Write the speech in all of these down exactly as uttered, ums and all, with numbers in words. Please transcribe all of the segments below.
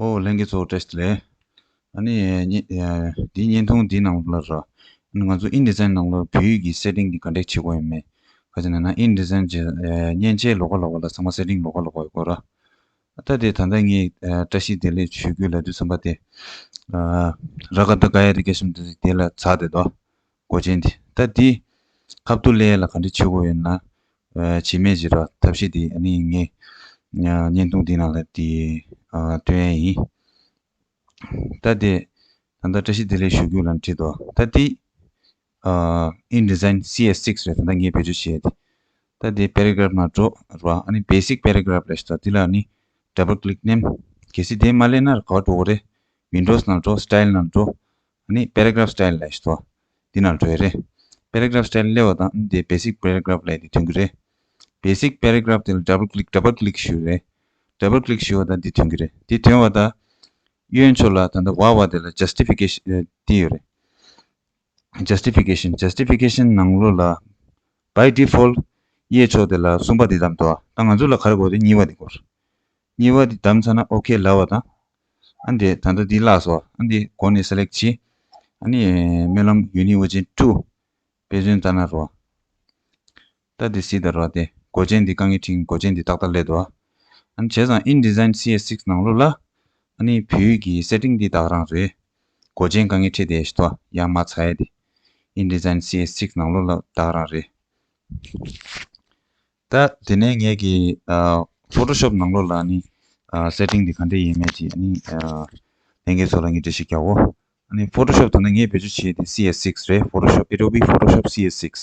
ཨོ་ལྷན་རྒྱས་ཚོ་བཀྲ་ཤིས་བདེ་ལེགས། ཨ་ནི་ཨ་འདིའི་བརྙན་ཐུང་འདིའི་ནང་ལ་ར། ཨ་ནི་ང་ཚོ་InDesign་ནང་ལ་བོད་ཡིག་གི་སེ་ཊིང་འདི་ག་འདྲས་བྱེད་དགོས་ཡོད་མེད། ག་ཅི་ན་ན་InDesign་གྱི་མཉེན་ཆས་ལོགས་ཀ་ལོགས་ཀ་ལ་ཚང་མ་སེ་ཊིང་ལོགས་ཀ་ལོགས་ཀ་ཡོད་དགོས་ར། ད་དེ་ད་ལྟ་ངས་བཀྲ་ཤིས་བདེ་ལེགས་ཞུ་རྒྱུ་ལབ་དུས་ཙམ་པ་དེ། ར་ག་ད་ག་ཡ་དེ་སྐད་གཤམ་དེ་དེ་ལ་ཚར་དེ་དོ། སྒོ་ཆེན་དེ་ད་དེ་ཁ་ཐུག་ལས་ལ་ག་འདྲས་བྱེད་དགོས་ཡོད་ན། བྱེད་མེད་ཅིག་ར་ཐབས་ཤེས་དེ་ཨ་ནི་ངས་བརྙན་ཐུང་འདི་ནང་ལ་དེ་སྟོན་ཡ་ཡིན། ད་དེ་ད་ལྟ་བཀྲ་ཤིས་བདེ་ལེགས་ཞུ་རྒྱུ་ལ་འཁྲིད་དོ། ད་དེ་InDesign CS six རེད། ད་ལྟ་ངས་བེད་སྤྱོད་བྱས་ཏེ། ད་དེ་པེ་ར་གྷ་རབ་ནང་འགྲོ་ར། ཨ་ནི་basic paragraph ལབ་ཞིག་འདུག་དེ་ལ་ཨ་ནི་double click ནེམ། གལ་སྲིད་དེ་མ་སླེབས་ན་ག་པར་འགྲོ་དགོས་རེད། Windows ནང་འགྲོ། Style ནང་འགྲོ། ཨ་ནི་paragraph style ལབ་ཞིག་འདུག་དེ་ནང་འགྲོ་ཡ་རེད། Paragraph style སླེབས་པ་དང་ཨ་ནི་དེ་basic paragraph ལབ་དེ་ཐོན་གྱི་རེད། Basic paragraph དེ་ལ་double click double click ཞུ་རེད། Double click ཞུ་བ་དང་དེ་ཐོན་གྱི་རེད། དེ་ཐོན་པ་དང་གཡོན་ཕྱོགས་ལ་ད་ལྟ་བ་བ་དེ་ལ་justification དེ་ཡོད་རེད། Justification justification ནང་ལོགས་ལ་by default གཡས་ཕྱོགས་དེ་ལ་གསུམ་པ་དེ་བདམས་འདུག་ད་ང་ཚོ་ལ་ག་རེ་དགོས་དེ་གཉིས་པ་དེ་དགོས། གཉིས་པ་དེ་བདམས་ཚར་ན་OK ལབ་པ་དང་། ཨ་འདི་ད་ལྟ་འདི་བརླགས་སོང་། ཨ་འདི་སྒོ་ནས་select བྱེད། ཨ་ནི་སྨོན་ལམ་Uni version two དཔེ་མཚོན་ལྟར་ན་རོ། ད་འདི་སྲིད་ད་རོ་དེ་སྒོ་ཆེན་འདི་དཀའ་ངལ་འཕྲད། སྒོ་ཆེན་འདི་ཏག་ཏག་སླེབས་འདུག་ཨ་ནི་བྱས་ཙང་InDesign CS six ནང་ལོགས་ལ་ཨ་ནི་བོད་ཡིག་གི་སེ་ཊིང་འདི་ད་ག་རང་རེད། སྒོ་ཆེན་དཀའ་ངལ་འཕྲད་བསྡད་ཤག་ཏོ། ཡར་མར་ཚར་ཡ་དེ་InDesign CS six ནང་ལོགས་ལ་ད་ག་རང་རེད། ད་དེ་ནས་ངས་ཀྱི་ཨ་Photoshop ནང་ལོགས་ལ་ནི་ཨ་སེ་ཊིང་འདི་ག་འདྲས་ཡིན་མེད་ཅིག་ཨ་ནི་ཨ་ལྷན་རྒྱས་ཚོ་ལ་ངས་འགྲེལ་བཤད་རྒྱག་གོ། ཨ་ནི་Photoshop ད་ནི་ངས་བེད་སྤྱོད་བྱས་ཏེ་CS six རེད། Photoshop Adobe Photoshop CS six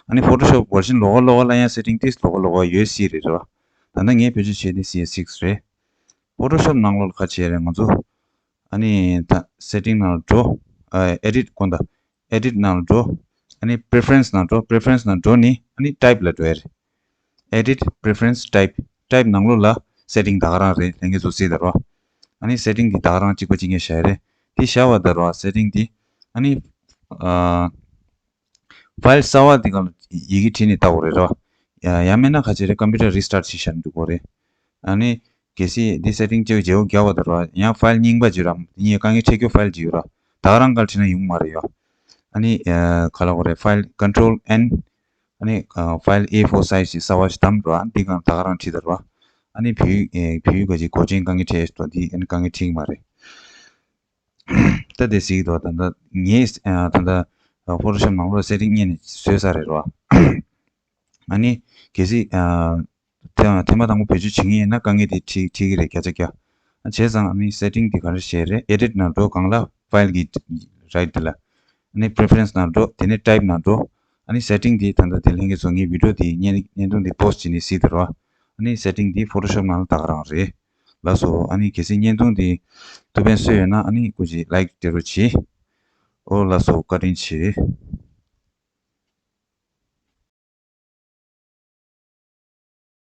ཨ་ནི་Photoshop version ལོགས་ཀ་ལོགས་ཀ་ལ་ཡང་སེ་ཊིང་ཏིས་ལོགས་ཀ་ལོགས་ཀ་ཡོད་སྲིད་རེད་རོ། ད་ནི་ངས་བེད་སྤྱོད་བྱས་ཏེ་CS six རེད། Photoshop ནང་ལོགས་ལ་ཁ་ཕྱེ་རེད་ང་ཚོ། ཨ་ནི་ད་སེ་ཊིང་ནང་ལ་འགྲོ། ཨ་Edit དགོངས་དག Edit ནང་ལ་འགྲོ། ཨ་ནི་Preference ནང་འགྲོ། Preference ནང་འགྲོ་ནི་ཨ་ནི་Type ལ་འགྲོ་ཡ་རེད། Edit Preference Type Type ནང་ལོགས་ལ་སེ་ཊིང་ད་ག་རང་རེད། ལྷན་རྒྱས་ཚོ་གཟིགས་ད་རོ། ཨ་ནི་སེ་ཊིང་འདི་ད་ག་རང་གཅིག་པ་གཅིག་རྐྱང་བཞག་ཡ་རེད། དེ་བཞག་པ་ད་རོ་སེ་ཊིང་འདི་ཨ་ནི་ཨ་File གསར་པ་འདི་སྒང་ལ་ཡི་གེ་བྲིས་ནས་བལྟ་དགོས་རེད་རོ། ཡང་མིན་ན་ཁ་ཆེ་རེད། Computer Restart བྱེད་བཞག་འདུག་གོ་རེད། ཨ་ནི་གལ་སྲིད་འདི་སེ་ཊིང་བཅོས་བརྗེ་པོ་རྒྱག་པ་ད་རོ། ཡང་file རྙིང་པ་ཅིག་ར་ཡིན་ཡ་དཀའ་ངལ་འཕྲད་རྒྱུ་file ཅིག་ཡོད་ར། ད་ག་རང་སྒང་ལ་བྲིས་ན་ཡོང་མ་རེད་ཡོ། ཨ་ནི་ག་ལ་གོ་རེད། File Control N ཨ་ནི་File A four size ཅིག་གསར་པ་ཞིག་བདམས་རོ། ཨ་ནི་འདི་སྒང་ལ་ད་ག་རང་བྲིས་ད་རོ། ཨ་ནི་བོད་ཡིག་བོད་ཡིག་ག་ཅིག་སྒོ་ཆེན་དཀའ་ངལ་འཕྲད་ཡ་ཞིག་འདུག་འདི་ཨ་ནི་དཀའ་ངལ་འཕྲད་ཀྱི་མ་རེད། ད་དེ་གཟིགས་དོ། ད་ལྟ་ངས་ཨ་ད་ལྟ་Photoshop ནང་ལོགས་སེ་ཊིང་རྙེད་ནས་བཟོས་ཚར་རེད་རོ། ཨ་ནི་གལ་སྲིད་ཨ་ཐེངས་ཐེངས་མ་དང་པོ་བེད་སྤྱོད་བྱེད་ངེས་ཡིན་ན་དཀའ་ངལ་དེ་འཕྲད་འཕྲད་ཀྱི་རེད་བརྒྱ་ཆ་བརྒྱ། ཨ་བྱས་ཙང་ཨ་ནི་སེ་ཊིང་དེ་ག་རེ་བྱས་རེད། Edit ནང་འགྲོ། སྒང་ལ་File གི་right དེ་ལ། ཨ་ནི་Preference ནང་འགྲོ། དེ་ནས་Type ནང་འགྲོ། ཨ་ནི་སེ་ཊིང་དེ་ད་ལྟ་དེ་ལྷན་རྒྱས་ཚོ་ངའི་video དེ་བརྙན་བརྙན་ཐུང་དེ་post བྱས་ནས་གཟིགས་ད་རོ། ཨ་ནི་སེ་ཊིང་དེ་Photoshop ནང་ལ་ད་ག་རང་རེད། ལགས་སོ། ཨ་ནི་གལ་སྲིད་བརྙན་ཐུང་དེ་ཐུགས་ཕན་གསོས་ཡོད་ན་ཨ་ནི་སྐུ་མཁྱེན་like སྤྲད་རོགས་གྱིས། ཨོ་ལགས་སོ། བཀའ་དྲིན་ཆེ།